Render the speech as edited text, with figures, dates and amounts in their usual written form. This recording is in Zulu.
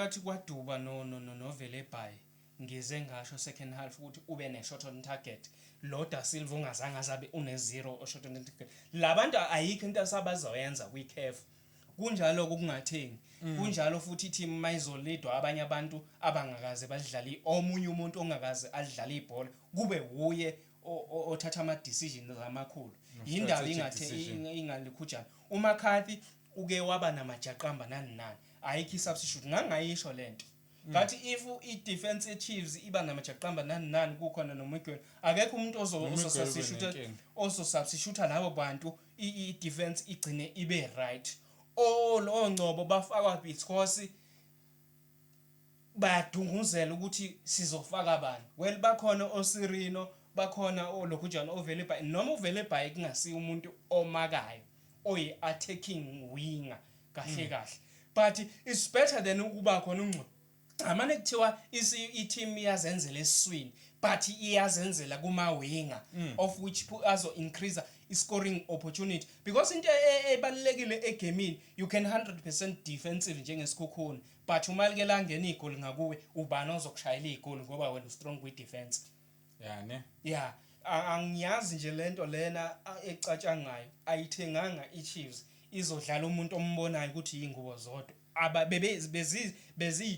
Phakathi kwaDuba no Velebayi, ngize ngasho second half ukuthi ube ne shot on target lo Da Silva ungazange azabe une zero shot on target. Labantu ayikho into asabazoyenza kwi-CAF. Kunjalo ukungathengi, kunjalo futhi i-team mayizolidwa abanye abantu abangakaze badlali, omunye umuntu ongakaze adlale ibhola kube wuye othatha ama decisions amakhulu, yindaba strategic ingathe decision. Ingalikhujana uMcCarthy uke waba namajaqamba nani nani, ayikho i-substitute. Ngangayisho lento ngathi if i-defense ye-Chiefs iba namajaqamba nani nani, kukhona noMiguel, akekho umuntu noMiguel ozo-substitute ubenenkinga. Ozo-substitute labo bantu, i-defense igcine ibe right. All ongcobo bafakwa because bayadunguzela ukuthi sizofaka bani. Well, bakhona oSirino, bakhona olokhujana oVelebayi, noma uVelebayi kungasiyo umuntu omakayo oyi-attacking winger kahle kahle, but it's better than ukuba khona ungcobo amane kuthiwa i-team iyazenzela esiswini, but iyazenzela kuma-winger, of which azo increase i-scoring opportunity, because into ebalulekile egemini, you can 100% defensive njengeSekhukhune, but uma like langena igoli ngakuwe, ubani ozokushayela igoli ngoba wena u-strong kwi-defense? Ya ne. Ya, angiyazi nje lento lena ecatshangayo. Ayithenganga i-Chiefs izodlala umuntu ombonayo ukuthi yingubo zodwa aba bebe bezi bezi